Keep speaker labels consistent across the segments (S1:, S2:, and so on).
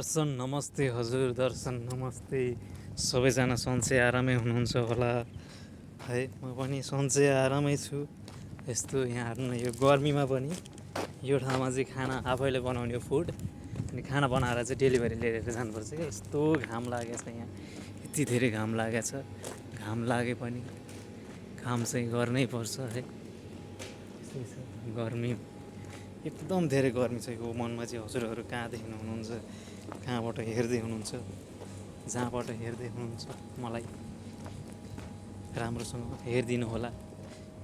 S1: दर्शन नमस्ते हजुर, दर्शन नमस्ते। सबैजना सन्चै आरामै हुनुहुन्छ होला है। म पनि सन्चै आरामै छु। यस्तो यहाँ हेर्नु यो गर्मीमा पनि यो ठाउँमा चाहिँ खाना आफैले बनाउने फुड अनि खाना बनाएर चाहिँ डेलिभरी लिएर जानुपर्छ क्या। यस्तो घाम लागेछ यहाँ, यति धेरै घाम लागेछ। घाम लागे पनि काम चाहिँ गर्नै पर्छ है। त्यस्तै छ गर्मी, एकदम धेरै गर्मी छ यो मनमा चाहिँ। हजुरहरू कहाँदेखि हुनुहुन्छ, कहाँबाट हेर्दै हुनुहुन्छ, जहाँबाट हेर्दै हुनुहुन्छ मलाई राम्रोसँग हेरिदिनु होला।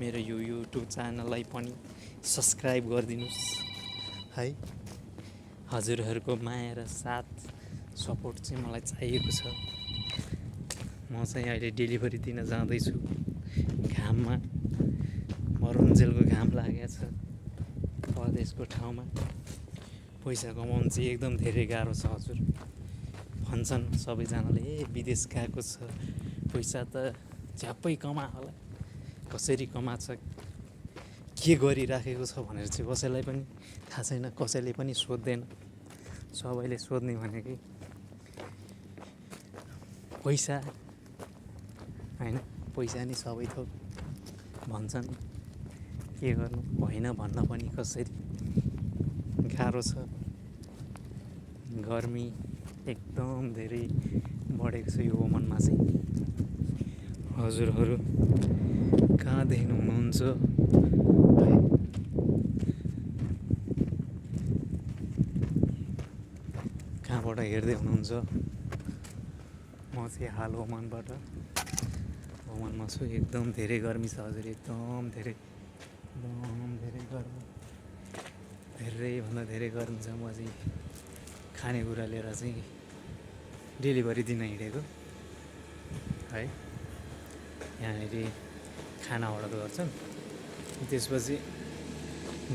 S1: मेरो यो युट्युब च्यानललाई पनि सब्सक्राइब गरिदिनुहोस् है। हजुरहरूको माया र साथ सपोर्ट चाहिँ मलाई चाहिएको छ। म चाहिँ अहिले डेलिभरी दिन जाँदैछु घाममा। मरुन्जेलको घाम लागेको छ। परदेशको ठाउँमा पैसा कमाउनु चाहिँ एकदम धेरै गाह्रो छ हजुर। भन्छन् सबैजनाले, विदेश गएको छ पैसा त झ्याप्पै कमा होला। कसरी कमाछ, के गरिराखेको छ भनेर चाहिँ कसैलाई पनि थाहा छैन, कसैले पनि सोध्दैन। सबैले सोध्ने भनेकै पैसा होइन, पैसा नि सबै थोक भन्छन्। के गर्नु, होइन भन्न पनि कसरी गाह्रो छ। गर्मी एकदम धेरै बढेको छ यो ओमनमा चाहिँ। हजुरहरू कहाँदेखि हुनुहुन्छ है, कहाँबाट हेर्दै हुनुहुन्छ। म चाहिँ हाल ओमनमा छु। एकदम धेरै गर्मी छ हजुर, एकदम धेरै गर्मी, धेरैभन्दा धेरै गर्मी छ। म चाहिँ खानेकुरा लिएर चाहिँ डेलिभरी दिन हिँडेको है। यहाँनिर खाना अर्डर गर्छन्, त्यसपछि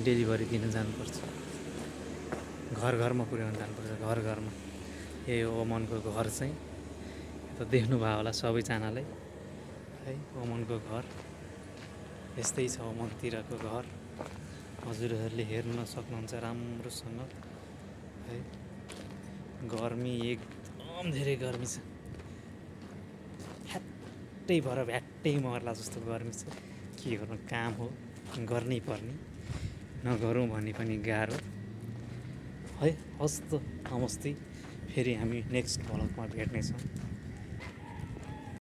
S1: डेलिभरी दिन जानुपर्छ। घर घरमा पुर्याउनु जानुपर्छ, घर घरमा। यही हो ओमनको घर चाहिँ। त देख्नुभयो होला सबैजनाले है, ओमनको घर यस्तै छ। ओमनतिरको घर हजुरहरूले हेर्न सक्नुहुन्छ राम्रोसँग है। गर्मी एकदम धेरै गर्मी छ। ह्याट्टै भएर भ्याट्टै मर्ला जस्तो गर्मी छ। के गर्नु, काम हो गर्नै पर्ने, नगरौँ भने पनि गाह्रो है। हस् त, नमस्ते। फेरि हामी नेक्स्ट भ्लगमा भेट्नेछौँ।